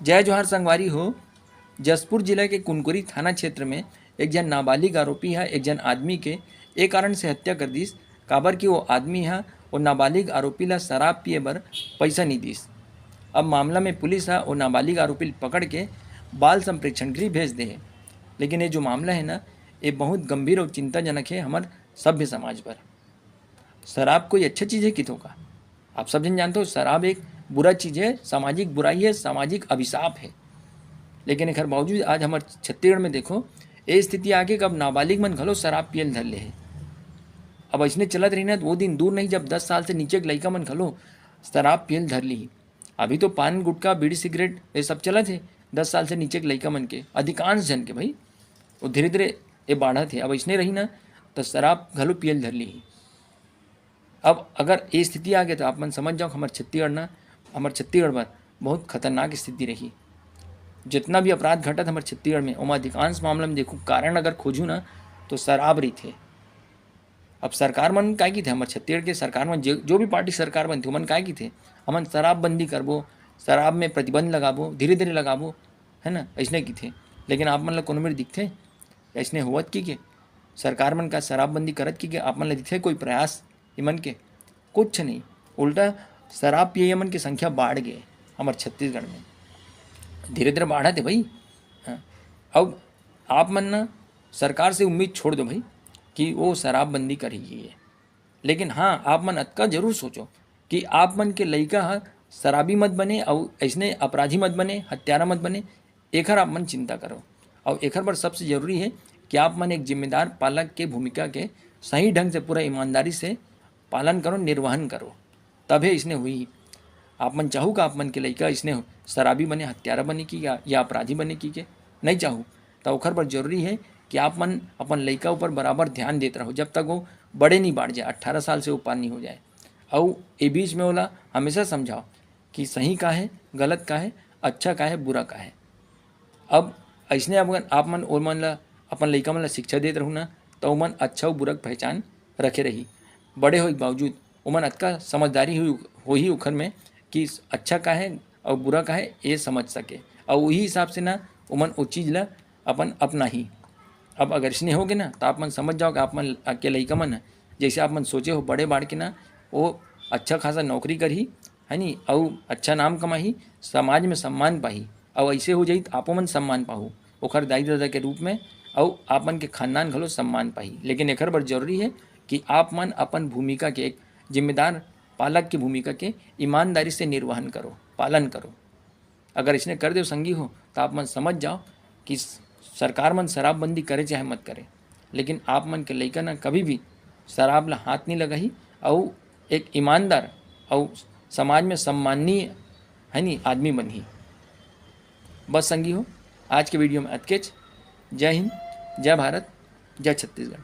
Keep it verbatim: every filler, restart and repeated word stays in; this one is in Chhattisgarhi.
जय जोहार संगवारी हो। जशपुर जिला के कुनकुरी थाना क्षेत्र में एक झन नाबालिग आरोपी ह एक झन आदमी के ए कारण से हत्या कर दिस, काबर कि वो आदमी ह वो नाबालिग आरोपी ला शराब पिए बर पैसा नहीं दिस। अब मामला में पुलिस ह वो नाबालिग आरोपी ल पकड़ के बाल संप्रेक्षण गृह भेज दे हे। लेकिन ये जो मामला है ना, ये बहुत गंभीर और चिंताजनक है हमर सभ्य समाज पर। शराब कोई अच्छा चीज़ है कितो का? आप सब जन जानते हो, शराब एक बुरा चीज़ है, सामाजिक बुराई है, सामाजिक अभिशाप है। लेकिन एकर बावजूद आज हमर छत्तीसगढ़ में देखो, ए स्थिति आके, अब नाबालिग मन घलो शराब पियल धर ले है। अब ऐसने चलत रही ना, तो वो दिन दूर नहीं, जब दस साल से नीचे के लइका मन घलो शराब पियल धर ली। अभी तो पान, गुटखा, बीड़ी, सिगरेट, ये सब चलत है दस साल से नीचे के लइका मन के, अधिकांश जन के भाई। वो धीरे धीरे ये बाढ़त है। अब ऐसने रही ना, तो शराब घलो पियल धर ली। अब अगर ये स्थिति आ गई, तो आप मन समझ जाओ, हमर छत्तीसगढ़ ना, हमर छत्तीसगढ़ बर बहुत खतरनाक स्थिति रही। जितना भी अपराध घटत हमर छत्तीसगढ़ में, ओमा अधिकांश मामला में देखो, कारण अगर खोजू ना, तो शराब रहिथे। अब सरकार मन काय किथे, हमर छत्तीसगढ़ के सरकार मन, जे, जो भी पार्टी सरकार बनथे, ओमन काय किथे, "हमन शराबबंदी करबो, शराब में प्रतिबंध लगाबो, धीरे-धीरे लगाबो," है ना, ऐसने किथे। लेकिन आप मन ला कोनो मेर दिखथे, ऐसने होवत कि के? सरकार मन का शराबबंदी करत कि के? आप मन ला दिखथे कोई प्रयास इमन के? कुछ नहीं, उल्टा शराब पिए मन के संख्या बाढ़ गे हमर छत्तीसगढ़ में। धीरे-धीरे बाढ़त हे भाई। हाँ, अब आप मन ना सरकार से उम्मीद छोड़ दो भाई कि वो शराबबंदी करही ये। लेकिन हाँ, आप मन अतका जरूर सोचो कि आप मन के लइका ह शराबी मत बने, अउ ऐसने अपराधी मत बने, हत्यारा मत बने, एखर आप मन चिंता करो। अउ एखर बर सबसे जरूरी है कि आप मन एक जिम्मेदार पालक के भूमिका के सही ढंग से, पूरा ईमानदारी से पालन करो, निर्वहन करो, तभे इसने हुई। आप मन चाहू का आप मन के लइका इसने शराबी बने, हत्यारा बने कि या, या अपराधी बने कि के? नहीं चाहू। तो ओखर बर जरूरी है कि आप मन अपन लइका ऊपर बराबर ध्यान देत रहो, जब तक वो बड़े नहीं बाढ़ जाए, अट्ठारह साल से ऊपर नहीं हो जाए। अउ ए बीच में ओला हमेशा समझाओ कि सही का है, गलत का है, अच्छा का है, बुरा का है। अब ऐसने आप, आप मन ओमन ला, अपन लइका मन ला शिक्षा देत रहू ना, तो ओमन अच्छा अउ बुरा के पहचान रखे रही। बड़े होए के बावजूद ओमन अतका समझदारी हुई, होही ओखर में कि अच्छा का है अउ बुरा का है, ये समझ सके। अउ वही हिसाब से ना ओमन ओ चीज़ ला अपन अपनाही। अब अगर इसने होगे ना, तो आप मन समझ जाओ कि आप मन के लइका मन ह, जैसे आप मन सोचे हो बड़े बाढ़ के ना, वो अच्छा खासा नौकरी करही, है नी, अउ अच्छा नाम कमाही, समाज में सम्मान पाही, अउ ऐसे हो जाई त आपो मन सम्मान पाहू ओखर दाई ददा के रूप में, अउ आप मन के खानदान घलो सम्मान पाही। लेकिन एखर बर जरूरी है कि आप मन अपन भूमिका के, एक जिम्मेदार पालक की भूमिका के ईमानदारी से निर्वहन करो, पालन करो। अगर इसने कर देव संगी हो, तो आप मन समझ जाओ कि स-, सरकार मन शराबबंदी करे चाहे मत करे, लेकिन आप मन के लइका ना कभी भी शराब ला हाथ नहीं लगाही, अउ एक ईमानदार अउ समाज में सम्माननीय, है नी, आदमी बनही। बस संगी हो, आज के वीडियो में अतकेच। जय हिंद, जय भारत, जय छत्तीसगढ़।